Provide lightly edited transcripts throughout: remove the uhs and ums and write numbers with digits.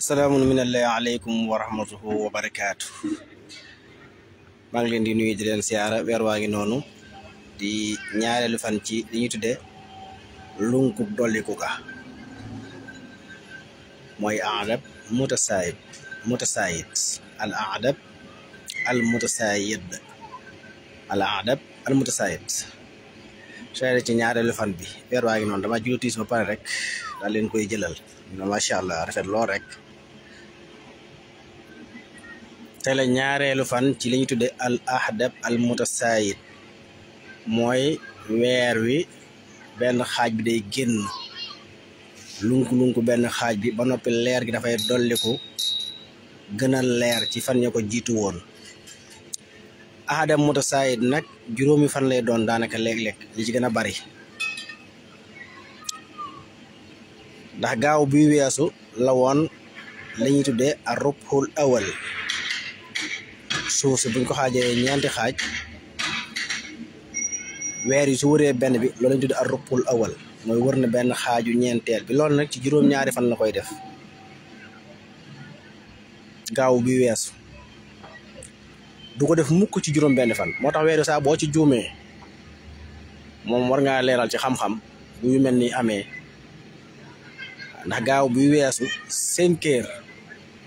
salaamun minallahi aleykum wa rahmatuhu wa barakaatu. maa ngi leen di nuyu di leen siyaara. weer waa ngi noonu di ñaareelu fan ci li ñuy tudde lunkub dolliku ga mooy aadab mutasayid al aadab al mutasayid soo ci ñaareelu fan bi weer waa ngi noonu dama julo tiis ba pare rek daal leen koy jëlal macha allah rafet lool rek. tey la ñaareelu fan ci li ñu tudde al ahdab al mutasayid mooy weer wi benn xaaj bi day génn lunku benn xaaj bi ba noppi leer gi dafay dolliku gën a leer ci fan ya ko jiitu woon. ahdab mutasayid nag juróomi fan lay doon daanaka léeg-léeg li ci gën a bari ndax gaaw bi weesu la woon li ñuy tuddee ar-rubhul awal. suuf si buñ ko xaajee ñeenti xaaj weer yi su wëree benn bi loolu lañ tuddee ar-rubhul awal mooy wër na benn xaaju ñeenteel bi. loolu nag ci juróom-ñaari fan la koy def gaaw bi weesu du ko def mukk ci juróom benn fan. moo tax weer yi saa boo ci juumee moom war ngaa leeral ci xam-xam bu yu mel ni amee ndax gaaw bi weesu 5 heures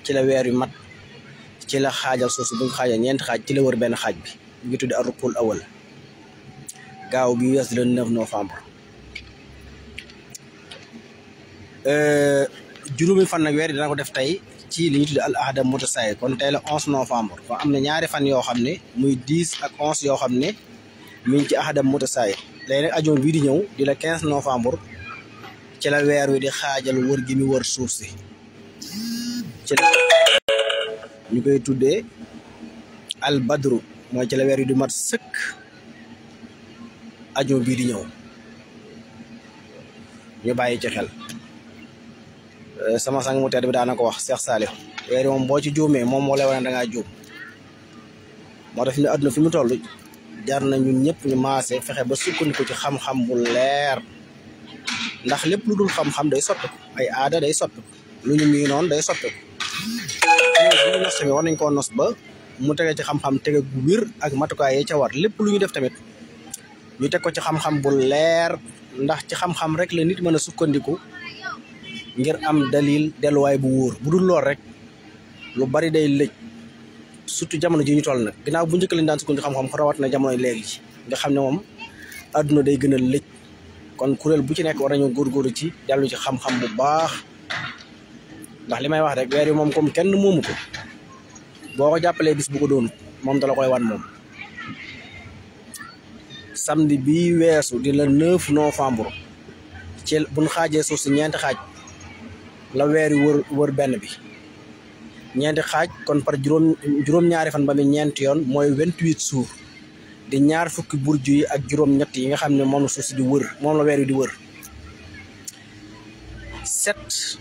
ci la weer yu mat ci la xaajal suuf si bu nga xaajal ñeenti xaaj ci la wër benn xaaj bi ñu ngi tudde ar-rubhul awal. gaaw bi weesu le 9 novembre. juróomi fan nag weer yi dana ko def tey ci li ñu tudde al ahdab mutasayid. kon tey la 11 novembre kon am na ñaari fan yoo xam ne muy 10 ak 11 yoo xam ne mi ngi ci ahdab mutasayid. léegi nag ajoom bii di ñëw di la 15 novembre ci la weer wi di xaajal wër gi mi wër suuf si ci la ñu koy tuddee al badru mooy ci la weer wi di mat sëkk ajoom bii di ñëw ñu bàyyi ci xel. sama sang mu tedd bi daana ko wax Cheikh Salih weer moom boo ci juumee moom moo lay wane da ngaa juum. moo tax fi mu àdduna fi mu toll jar na ñun ñëpp ñu maase fexe ba sukkandiku ci xam-xam bu leer ndax lépp lu dul xam-xam day soppiku ay aada day soppiku lu ñu mii noonu day soppiku. ñu nos tamit war nañ koo nos ba mu tege ci xam-xam tege gu wér ak matukaay yi ca war. lépp lu ñu def tamit ñu teg ko ci xam-xam bu leer ndax ci xam-xam rek la nit mën a sukkandiku ngir am dalil delluwaay bu wóor. bu dul lool rek lu bari day lëj surtout jamono ji ñu toll nag ginnaaw bu njëkk lañ daan sukkandiku xam-xam rawat na jamono léegi nga xam ne moom adduna day gën a lëj. kon kuréel bu ci nekk war nañoo góorgóorlu ci dellu ci xam-xam bu baax ndax li may wax rek weer yi moom comme kenn moomu ko boo ko jàppalee bis bu ko doon moom dala koy wan moom. samedi bii weesu di la 9 novembre ci buñ xaajee suuf si ñeenti xaaj la weer yi wër benn bi ñeenti xaaj kon par juróom-ñaari fan ba mi ñeenti yoon mooy 28 jours di ñaar fukki burju yi ak juróom-ñett yi nga xam ne moom la suuf si di wër moom la weer yi di wër 7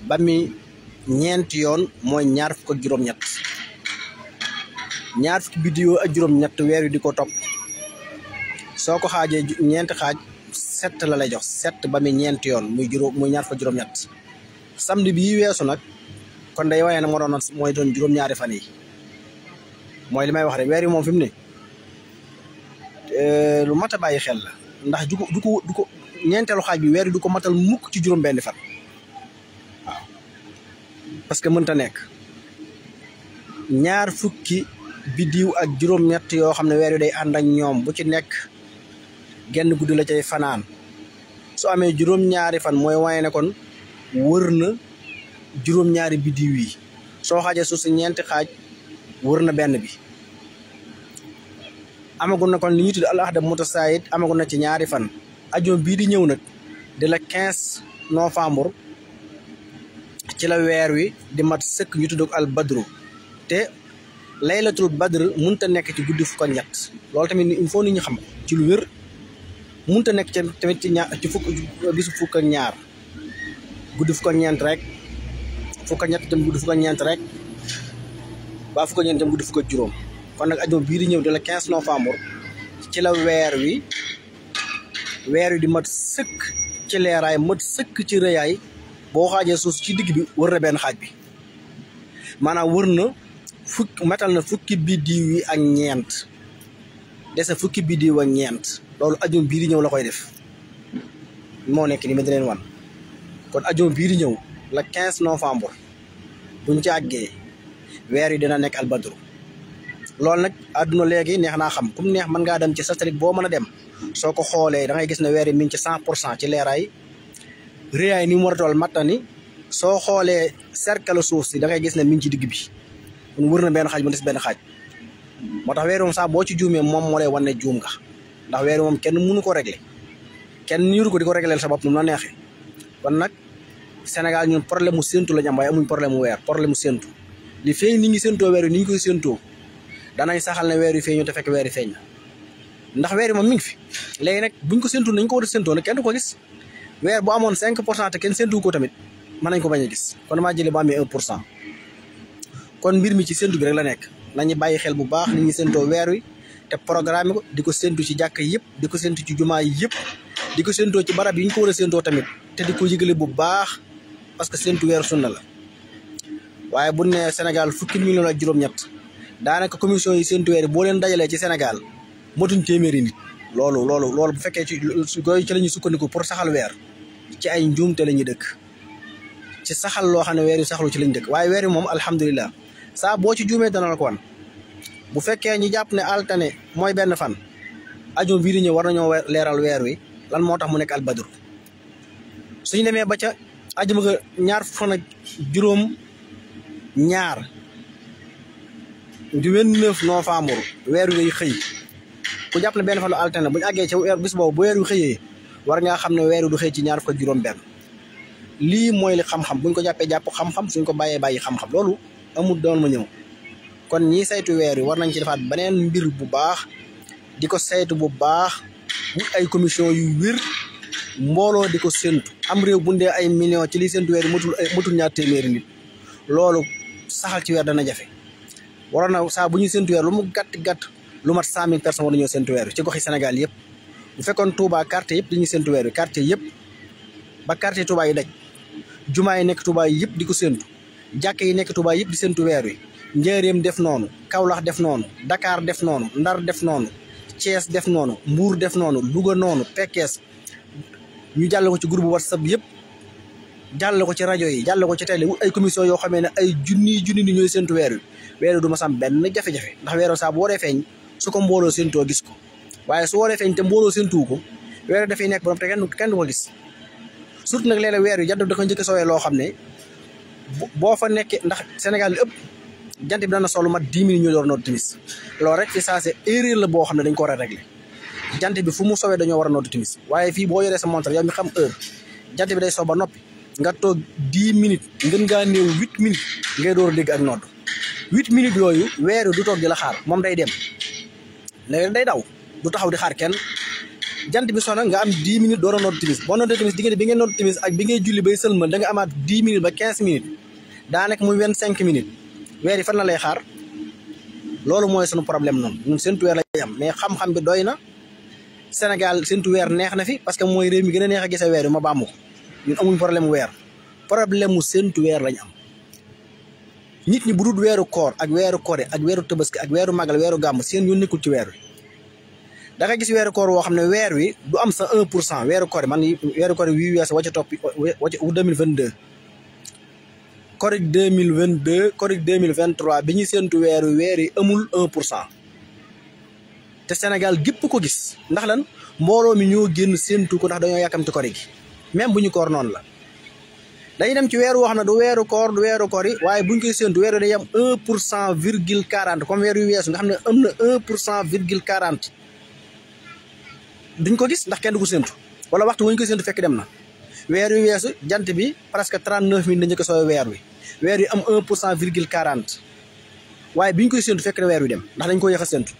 ba mi ñeenti yoon mooy ñaar fukk ak juróom-ñett ñaar fukki biddiw ak juróom-ñett weer yi di ko topp soo ko xaajee ñeenti xaaj 7 la lay jox 7 ba mi ñeenti yoon muy ñaar fukk ak juróom-ñett. samedi bii weesu nag kon day waaye nag mooy doon juróom-ñaari fan yi mooy li may wax rek weer yi moom fi mu ne lu mat a bàyyi xel la ndax du ko ñeenteelu xaaj bi weer yi du ko matal mukk ci juróom benn fan waaw parce que mënta nekk ñaar fukki biddiw ak juróom-ñett yoo xam ne weer yi day ànd ak ñoom bu ci nekk genn guddi la cay fanaan su amee juróom-ñaari fan mooy waaye ne kon wër na juróom-ñaari biddiw yi soo xaajee suuf si ñeenti xaaj wër na benn bi. amagul na kon li ñuy tudd al ahdab mutasayid amagul na ci ñaari fan. ajoom bii di ñëw nag di la 15 novembre ci la weer wi di mat sëkk ñu tudd al badru te laylatul badr mënut a nekk ci guddi fukk ak ñett loolu tamit il faut nit ñi xam ci lu wér mënut a nekk tamit ci bisu fukk ak ñaar guddi fukk ak ñeent rek fukk ak ñett dem guddi fukk ak ñeent rek ba fukk ak ñeent dem guddi fukk ak juróom. kon nag ajoom bii di ñëw di la 15 novembre ci la weer wi di mat sëkk ci leeraay mat sëkk ci rëyaay boo xaajee suuf ci digg bi wër na benn xaaj bi maanaam wër na matal na fukki biddiw yi ak ñeent des na fukki biddiw ak ñeent loolu ajum bii di ñëw la koy def moo nekk ni ma di leen wan kon ajum bii di ñëw la 15 novembre buñ ci àggee weer yi dina nekk albadru loolu nag àdduna léegi neex naa xam kum neex mën ngaa dem ci satellite boo mën a dem soo ko xoolee da ngay gis ne weer yi mi ngi ci 100% ci leeraay réyaay ni mu war a toll mat na ni soo xoolee cercle suuf si da ngay gis ne mi ngi ci digg bi mun wër na benn xaaj mu des benn xaaj moo tax weer moom sax boo ci juumee moom moo lay wan ne juum nga ndax weer moom kenn mënu ko régler kenn niiru ko di ko régler sa bopp nu mu la neexee kon nag Sénégal ñun problème mu séntu lañ am waaye amuñ problème mu weer problème mu séntu li feeñ ni ngi séntoo weer yi ni ñu koy séntoo danañ saxal ne weer yi feeñu te fekk weer yi feeñ na ndax weer yi moom mi ngi fi léegi nag buñ ko séntu nañ ko war a séntoo nag kenn du ko gis weer bu amoon 5% te kenn séntu ko tamit mën nañ ko bañ a gis kon damaa jëlee bu amee 1% kon mbir mi ci séntu bi rek la nekk nañu bàyyi xel bu baax ni ñuy séntoo weer wi te programme ko di ko séntu ci jàkk yëpp di ko séntu ci jumaa yi yëpp di ko séntoo ci barab yi ñu ko war a séntoo tamit te di ko yëgale bu baax parce que séntu weer sunna la waaye bu ne Sénégal fukki million ak juróom-ñett daanaka commission yi séntu weer boo leen dajalee ci Sénégal motuñ téeméeri nit loolu bu fekkee ci la ñuy sukkandiku pour saxal weer ci ay njuumte la ñuy dëkk ci saxal loo xam ne weer yu saxlu ci lañ dëkk waaye weer yi moom alhamdulilah saa boo ci juumee dana la ko wan bu fekkee ñu jàpp ne altine mooy benn fan ajum bii di ñëw war nañoo leeral weer wi lan moo tax mu nekk albadru suñu demee ba ca ajuma ga ñaar fan ak juróom ñaar di 29 novembre weer wi day xëy ku jàpp ne benn fan lu altine bu ñu àggee ca weer bis boobu bu weer wi xëyee war ngaa xam ne weer wi du xëy ci ñaar fukk ak juróom benn lii mooy li xam-xam buñ ko jàppee jàpp xam-xam suñ ko bàyyee bàyyi xam-xam loolu amul doon ma ñëw kon ñii saytu weer wi war nañ ci defaat beneen mbir bu baax di ko saytu bu baax wut ay commission yu wér mbooloo di ko séntu am réew bu ndee ay millions ci li séntu weer yi matul ñaar téeméeri nit loolu saxal ci weer dana jafe waroon na saa bu ñuy séntu weer lu mu gàtt lu mat 100 000 personnes war nañoo séntu weer wi ci goxi Sénégal yëpp bu fekkoon Touba quartier yëpp dañuy séntu weer wi quartier yëpp ba quartier Touba yi daj jumaa yi nekk Touba yi yëpp di ko séntu jàkk yi nekk Touba yëpp di séntu weer wi Njaaréem def noonu Kaolack def noonu Dakar def noonu Ndar def noonu Thiès def noonu Mbuur def noonu Louga noonu Pekes ñu jàll ko ci groupe WhatsApp yëpp jàll ko ci rajo yi jàll ko ci télé wut ay commission yoo xamee ne ay junni ni ñooy séntu weer wi du ma sam benn jafe-jafe ndax weer saa bu waree feeñ su ko mbooloo séntoo gis ko waaye su waree feeñ te mbooloo séntuwu ko weer dafay nekk ba te kenn du ko gis surtout nag léeg-léeg weer wi jant da ko njëkk a sowee loo xam ne boo fa nekkee ndax Sénégal li ëpp jant bi dana solu mat 10 minutes ñu door nootu timis loolu rek fi saa c'est erreur la boo xam ne dañ ko war a régler jant bi fu mu sowee dañoo war a nootu timis waaye fii boo yoree sa montre yow mi xam heure jant bi day sow ba noppi nga toog 10 minutes ngën ngaa néew 8 minutes ngay door a dégg ak nodd 8 minutes yooyu weer wi du toog di la xaar moom day dem léegi day daw du taxaw di xaar kenn jant bi sona nga am 10 minutes door a nootu timis boo nootee timis diggante bi ngay nootu timis ak bi ngay julli bay sëlmal da nga amaat 10 minutes ba 15 minutes daa nekk muy 25 minutes weer yi fan la lay xaar loolu mooy sunu problème noonu ñun séntu weer lay am mais xam-xam bi doy na Sénégal séntu weer neex na fi parce que mooy réew mi gën a neex a gisee weer yi ma bàmmu ko ñun amuñ problème mu weer problème mu séntu weer lañ am nit ñi bu dul weeru koor ak weeru kore ak weeru tabaski ak weeru magal weeru gàmm seen yoon nekkul ci weer wi da nga gis weeru koor woo xam ne weer wi du am sa 1% weeru kore man weeru kore wii weesu wacca topp wacca 2022 korik 2022 korik 2023 bi ñuy séntu weer yi amul 1% te Sénégal gépp ko gis ndax lan mbooloo mi ñoo génn séntu ko ndax dañoo yàkkamti kori gi même bu ñu koor noonu la dañuy dem ci weer woo xam ne du weeru koor du weeru kori waaye buñ koy séntu weer day am 1% ,40 comme weer yu weesu nga xam ne am na 1% ,40 duñ ko gis ndax kenn du ko séntu wala waxtu wuñ koy séntu fekk dem na weer yu weesu jant bi presque 39 minutes la njëkk a sooy weer wi am 1% ,40 waaye biñ koy séntu fekk na weer wi dem ndax dañ ko yéex a séntu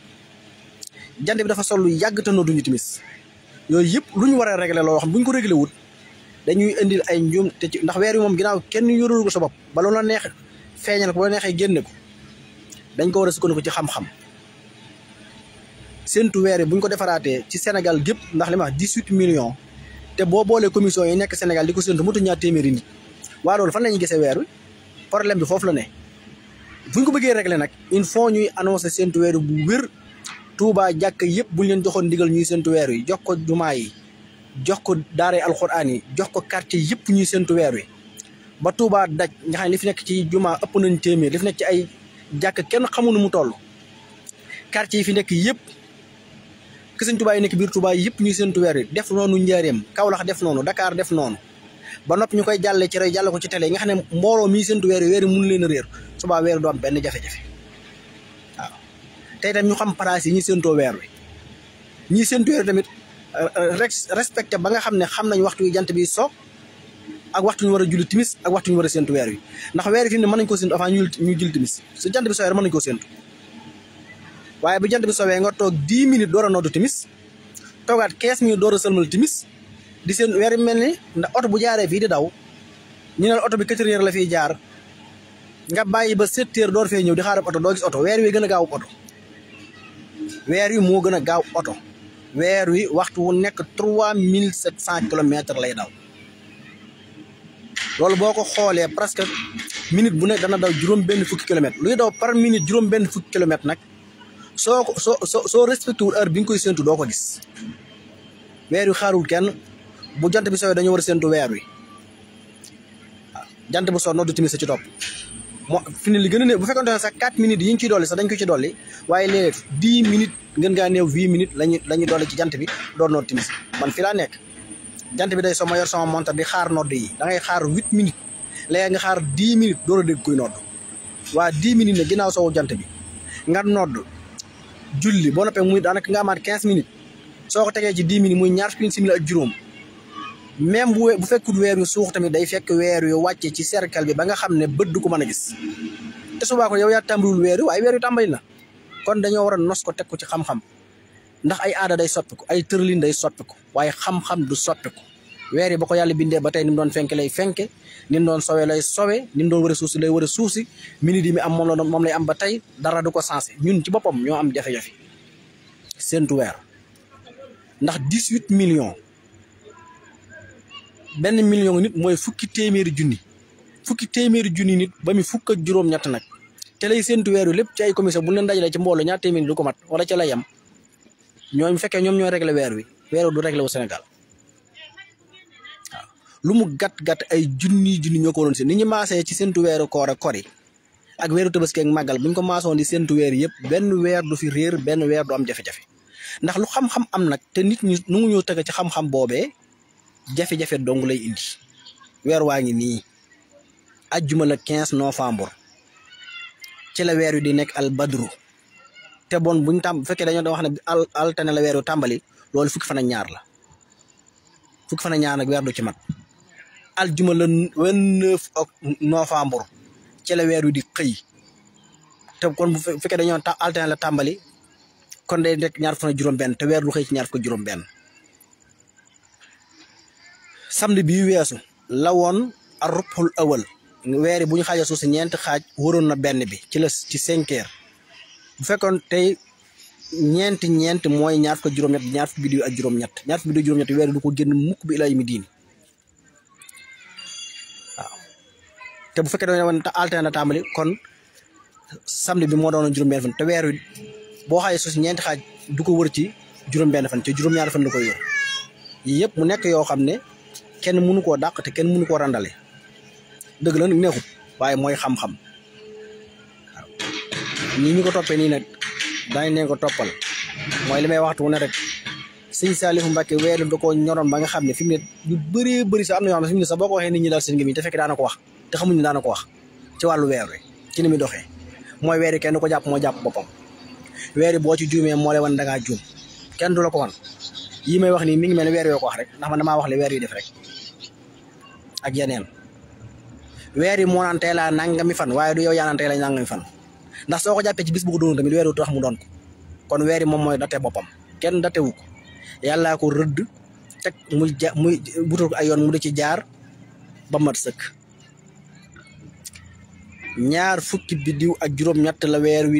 jant bi dafa sol lu yàgg te noo duñu timis yooyu yëpp lu ñu war a régler loo xam buñ ko réglé wut dañuy indil ay njuum te ci ndax weer wi moom ginnaaw kenn yorul ko sa bopp ba lu la neex feeñal ko ba la neexee génne ko dañ ko war a sukkandiku ci xam-xam séntu weer yi buñ ko defaraatee ci Sénégal gépp ndax li ma wax 18 millions te boo boolee commission yi nekk Sénégal di ko séntu mutu ñaar téeméeri nit waa loolu fan la ñuy gisee weer wi problème bi foofu la ne buñ ko bëggee régler nag il faut ñuy annoncer séntu weer bu wér Touba jàkk yëpp buñ leen joxoon ndigal ñuy séntu weer wi jox ko jumaa yi jox ko daaray alxuraan yi jox ko quartier yëpp ñuy séntu weer wi ba Touba daj nga xam ne li fi nekk ci jumaa ëpp nañ téeméer li fi nekk ci ay jàkk kenn xamul nu mu toll quartier yi fi nekk yëpp ke Sëñ Touba yi nekk biir Touba yëpp ñuy séntu weer wi def noonu Njaaréem Kaolack def noonu Dakar def noonu ba noppi ñu koy jàllee ci rajo jàll ko ci télé yi nga xam ne mbooloo miy séntu weer wi mun leen a réer subaa weer du am benn jafe-jafe waaw tey tam ñu xam place yi ñuy séntoo weer wi ñiy séntu weer wi tamit respecté ba nga xam ne xam nañ waxtu wi jant bi so ak waxtu ñu war a julli timis ak waxtu ñu war a séntu weer wi ndax weer wi fi mu ne mën nañ koo séntu avant ñu julli timis su jant bi sowee mën nañ koo séntu waaye bu jant bi sowee nga toog 10 minutes door a noddu timis toogaat 15 minutes door a sëlmal timis di seen weer wi mel ni ndax oto bu jaaree fii di daw ñu ne oto bi 4 heures la fiy jaar nga bàyyi ba 7 heures door fee ñëw di xaarab oto doo gis oto weer wi gën a gaaw oto weer wi moo gën a gaaw oto weer wi waxtu wu nekk 3700 kilomètres lay daw loolu boo ko xoolee presque minute bu nekk dana daw juróom-benn fukki kilomètres luy daw par minute juróom-benn fukki kilomètres nag soo respecté wul heure bi nga koy séntu doo ko gis weer wi xaarul kenn bu jant bi sowee dañoo war a séntu weer wi waaw jant bu soo noddu timis ci topp moo fi ne li gën a ne bu fekkoon ne sax 4 minutes yi ñu ciy dolli sax dañ ko ci dolli waaye léeg 10 minutes ngeen ngaa néew 20 minutes lañuy dolli ci jant bi door nodd timis man fi laa nekk jant bi day so ma yor sama montar di xaar nodd yi da ngay xaar 8 minutes léegi nga xaar 10 minutes door a dégg kuy nodd waa 10 minutes ne ginnaaw sowu jant bi nga nodd julli boo noppee muy daanaka nga amaat 15 minutes soo ko tegee ci 10 minutes muy ñaar fukki simili ak juróom même bu fekkul weer wi suux tamit day fekk weer wi wàcce ci cercle bi ba nga xam ne bët du ko mën a gis te subaa ko yow yaa tàmbaliwul weer wi waaye weer wi tàmbali na kon dañoo war a nos ko teg ko ci xam-xam ndax ay aada day soppiku ay tërlin day soppiku waaye xam-xam du soppiku weer yi ba ko yàlla bindee ba tey ni mu doon fenke lay fenke ni mu doon sowe lay sowe ni mu doon war a suusi lay war a suusi minute yi mi am moom lay am ba tey dara du ko sensé ñun ci boppam ñoo am jafe-jafe séntu weer ndax 18 millions benn million nit mooy fukki téeméeri junni nit ba mi fukk ak juróom-ñett nag te lay séntu weer wi lépp ci ay commission bu leen dajalee ci mbooloo ñaar téeméeri du ko mat wala ca la yem ñooñu fekkee ñoom ñooy réglé weer wi du réglé wu Sénégal waaw lu mu gàtt ay junni ñoo ko doon seen ni ñu maasee ci séntu weeru koor ak kori ak weeru tabaski ak màggal bu ñu ko maasoon di séntu weer yëpp benn weer du fi réer benn weer du am jafe-jafe ndax lu xam-xam am nag te nit ñi nu ñoo tege ci xam-xam boobee jafe-jafe dong lay indi weer waa ngi nii ajjuma la 15 novembre ci la weer wi di nekk al badru te bon buñ bu fekkee dañoo doon wax ne altane la weer wi tàmbali loolu fukki fan ak ñaar la fukki fan ak ñaar nag weer du ci mat aljuma la 29 novembre ci la weer wi di xëy te kon bu fekkee dañoo altane la tàmbali kon day nekk ñaar fan ak juróom-benn te weer du xëy ci ñaar fukk juróom-benn samedi bii weesu la woon arrubxul awal weer yi bu ñu xaajee suuf si ñeenti xaaj waroon na benn bi ci 5 heures bu fekkoon tey ñeent mooy ñaar fukk juróom-ñett ñaar fukki biddiw ak juróom-ñett ñaar fukki biddiw juróom-ñett weer du ko génn mukk bi ilaa mi diini waaw te bu fekkee dañoo woon altine la tàmbali kon samedi bi moo doonoon juróom-benn fan te weer wi boo xaajee suuf si ñeenti xaaj du ko wër ci juróom-benn fan te juróom-ñaari fan la koy wër yii yëpp mu nekk yoo xam ne kenn mënu koo dàq te kenn mënu koo randale dëgg la nag neexut waaye mooy xam-xam waaw ñii ñu ko toppee nii nag daañu leen ko toppal mooy li may waxtu wu ne rek sëñ Saalihu Mbàkke weer da koo ñoroon ba nga xam ne fi mu ne lu bëree bëri sax am na yoo xam ne fi mu ne sax boo ko waxee nit ñi daal seen ngëm te fekk daana ko wax te xamuñ ne daana ko wax ci wàllu weer wi ci ni muy doxee mooy weer yi kenn du ko jàpp moo jàpp boppam weer yi boo ci juumee moo lay wan da ngaa juum kenn du la ko wan yii may wax nii mi ngi mel ne weer yoo ko wax rek ndax man damaa wax le weer yi def rek ak yeneen weer yi moo naan tey laa nangami fan waaye du yow yaa naan tey la nangami fan ndax soo ko jàppee ci bis bu ko doon tamit weer wu tax mu doon ko kon weer yi moom mooy date boppam kenn datewu ko yàllaa ko rëdd teg muy butal ko ay yoon mu di ci jaar ba mat sëkk ñaar fukki biddiw ak juróom-ñett la weer wi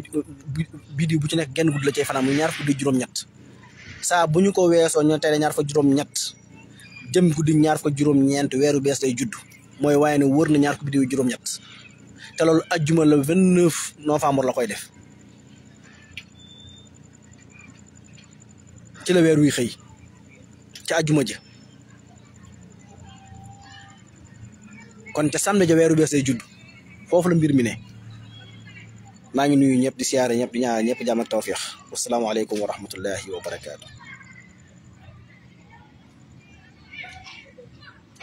biddiw bu ci nekk genn guddi la cay fanaan muy ñaar fukki juróom-ñett saa bu ñu ko weesoo ñu tey ñaar fa juróom-ñett jëm guddi ñaar fa juróom-ñeent weeru bees lay judd mooy waaye ne wër na ñaar ko biddiw juróom-ñett te loolu ajjuma le 29 novembre la koy def ci la weer wi xëy ci ajjuma ja kon ca samedi ja weeru bees day judd foofu la mbir mi ne maa ngi nuyu ñëpp di siyaare ñëpp di ñaan ñëpp jàmm ak tawfiix wassalaamu aleykum wa rahmatullahi wa barakaatu